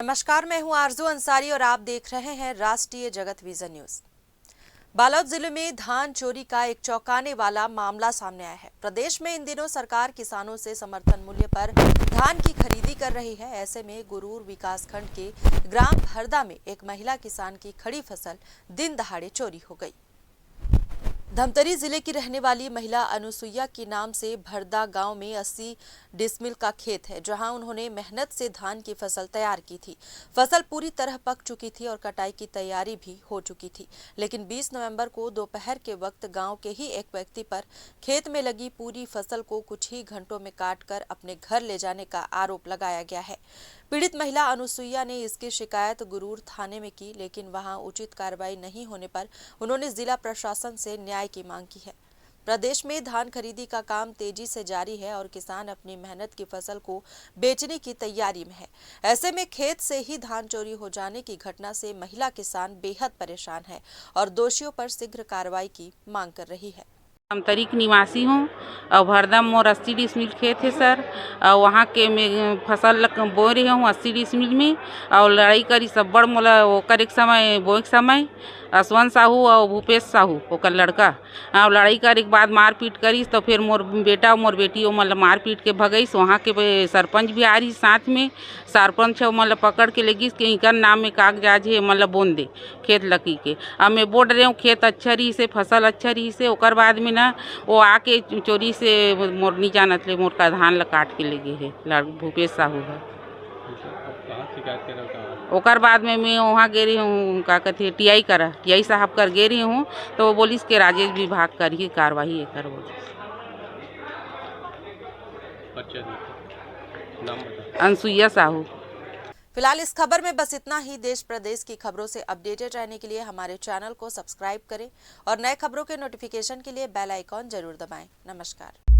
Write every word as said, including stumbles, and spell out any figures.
नमस्कार, मैं हूं आरजू अंसारी और आप देख रहे हैं राष्ट्रीय जगत विजन न्यूज। बालोद जिले में धान चोरी का एक चौंकाने वाला मामला सामने आया है। प्रदेश में इन दिनों सरकार किसानों से समर्थन मूल्य पर धान की खरीदी कर रही है। ऐसे में गुरूर विकासखंड के ग्राम भरदा में एक महिला किसान की खड़ी फसल दिन दहाड़े चोरी हो गई। धमतरी जिले की रहने वाली महिला अनुसुईया के नाम से भरदा गांव में अस्सी डिसमिल का खेत है, जहां उन्होंने मेहनत से धान की फसल तैयार की थी। फसल पूरी तरह पक चुकी थी और कटाई की तैयारी भी हो चुकी थी, लेकिन बीस नवंबर को दोपहर के वक्त गांव के ही एक व्यक्ति पर खेत में लगी पूरी फसल को कुछ ही घंटों में काटकर अपने घर ले जाने का आरोप लगाया गया है। पीड़ित महिला अनुसुईया ने इसकी शिकायत गुरूर थाने में की, लेकिन वहां उचित कार्रवाई नहीं होने पर उन्होंने जिला प्रशासन से न्याय की मांग की है। प्रदेश में धान खरीदी का काम तेजी से जारी है और किसान अपनी मेहनत की फसल को बेचने की तैयारी में है। ऐसे में खेत से ही धान चोरी हो जाने की घटना से महिला किसान बेहद परेशान है और दोषियों पर शीघ्र कार्रवाई की मांग कर रही है। धमतरी के निवासी हूँ और भरदा मोर अस्सी डिसमिल खेत है सर, और वहाँ के मैं फसल लग-, बोए रहे हूँ अस्सी डिसमिल में, और लड़ाई करी सब बड़ मोला ओकर एक समय, बोए के समय, असवंत साहू और भूपेश साहू ओकर लड़का, और लड़ाई करे के बाद मारपीट करिस, तो फिर मोर बेटा और मोर बेटी ओमन ला मारपीट के भगइस। वहाँ के बे-, सरपंच भी आ रही साथ में, सरपंच ह ओमन ला पकड़ के लेगिस कि इकर नाम में कागजात हे, एमन ला बोन दे खेत लकी के। अब मैं बोल रहे हूँ, खेत अच्छा रही से, फसल अच्छा रही से, ओकर बाद में ना वो आके चोरी से मोर नी जानत ले मोर का धान ला काट के ले गे हे लड़-, भूपेश साहू ह। कहाँ शिकायत करे हो, कहाँ? ओकर बाद में मैं वहाँ गे रही हूँ, का कहते, टीआई करा, टीआई साहब कर गे रही हूँ, तो वो बोलिस के राजेश विभाग करही कार्रवाई एकर बोलिस। अच्छा जी, नाम बता। अनसुईया साहू। फिलहाल इस खबर में बस इतना ही। देश प्रदेश की खबरों से अपडेटेड रहने के लिए हमारे चैनल को सब्सक्राइब करें और नए खबरों के नोटिफिकेशन के लिए बेल आइकॉन जरूर दबाएं। नमस्कार।